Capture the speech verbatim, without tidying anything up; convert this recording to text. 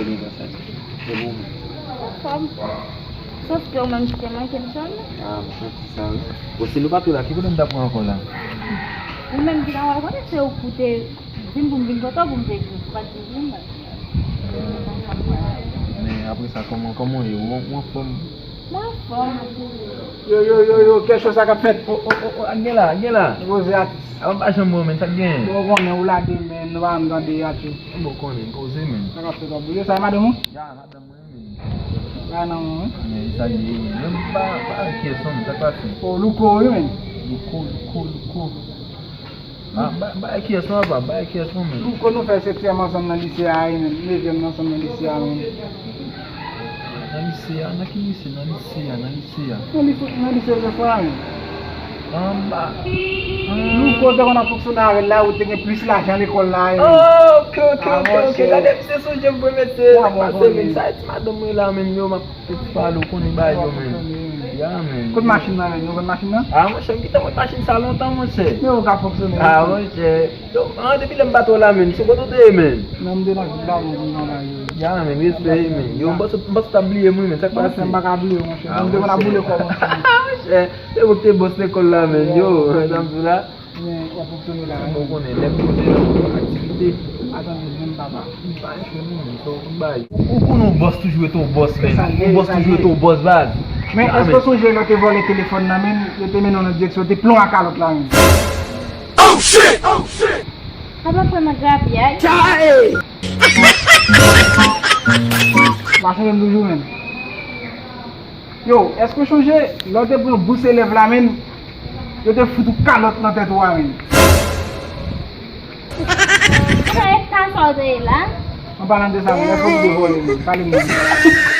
Byen, konsa. E ou menm? Anfòm. Sof ke ou menm ki te manke m sèlman. Ah, m santi sa, wi. Bon, si nou pa tou la, ki kote m ta pran ankò la? Ou menm ki ta pran, konnen se ou ki te di m pou m vin kote w, pou m te di w, ou pa t di vin la. Men apre sa, kòman, kòman w ye? Ou, ou anfòm? Mwen anfòm. Yo, yo, yo, yo, kèk chòz sa k ap fèt. O, o, o, o, ak gen la, ak gen la. Poze atis. A, m pa janm wè w, men, sa k gen? Bon, ou konnen, ou lage men, nou pa janm tande atis. Bon, konnen, poze, men. Sa k ap fèt, w ap bouje, sa e madanm ou? Ya, madanm mwen, men. Sa nan mwen, wi. Men, sa l ye, men. Men, pa, pa enkyè sou mwen, sa k pase? O, Louko, wi, men. Louko, Louko, Louko. Ba, ba, ba enkyè sou mwen, papa, ba enkyè sou mwen, men. Louko, nou fè setyèm ansanm nan lise a, wi, men. Nevyèm ansanm nan lise a, men. Nan lise a? Nan ki lise? Nan lise a, nan lise a. Nan lise, nan lise Jofra, men. Anba. Louko te konn ap fonksyone avè l la, ou te gen plis lajan lekòl la, e. Oh, ok, ok, ok, ok. Gade misye sonje m premye se sa k pase, men. Sa e ti madanm mwen la, men, yo, m ap, ti pale, ou konnen bagay yo, men. Ya, men. Kot machin nan, men? Ou konn machin nan? Ah, monchè, m gentan wè machin sa lontan, monchè. Men ou ka fonksyone. Ah, monchè. Yo, ah, depi lè m pa t wè w la, men, sou kote w te ye, men? Non, m te nan Vit Lagon pou m travay, wi. Ya, men, respè, men. Yo, m panse, m panse w t ap bliye m, wi, men, sa k pase? Non, monchè, m pa ka bliye w, monchè. Ah, monchè, m te konn ap boule kòb ansanm. Monchè, se ou k te bòs lekòl la, men, yo, sa m di w la. Men, w ap fonksyone la, wi. Bon, konnen, lè m poze nan aktivite. Atann, jwenn papa. M pa jwenn, men, sa w konn bay. Ou konnen yon bòs toujou rete yon bòs, men. Yon bòs toujou rete yon bòs, baz. Men, èske w sonje lè w te vòlè telefòn nan, men, yo te mennen w nan direksyon, yo te plon ak kalòt la, men. Oh shit! Oh shit! Papa pran nan grapyay. Chae! Machann toujou menm. Yo, èske w chonje lè w te pran bous elèv la menm, yo te fout ou kalòt nan tèt ou a menm? Sa e ka sa w te ye la? An palan de sa menm, èske w te vòlè menm? Pale m menm.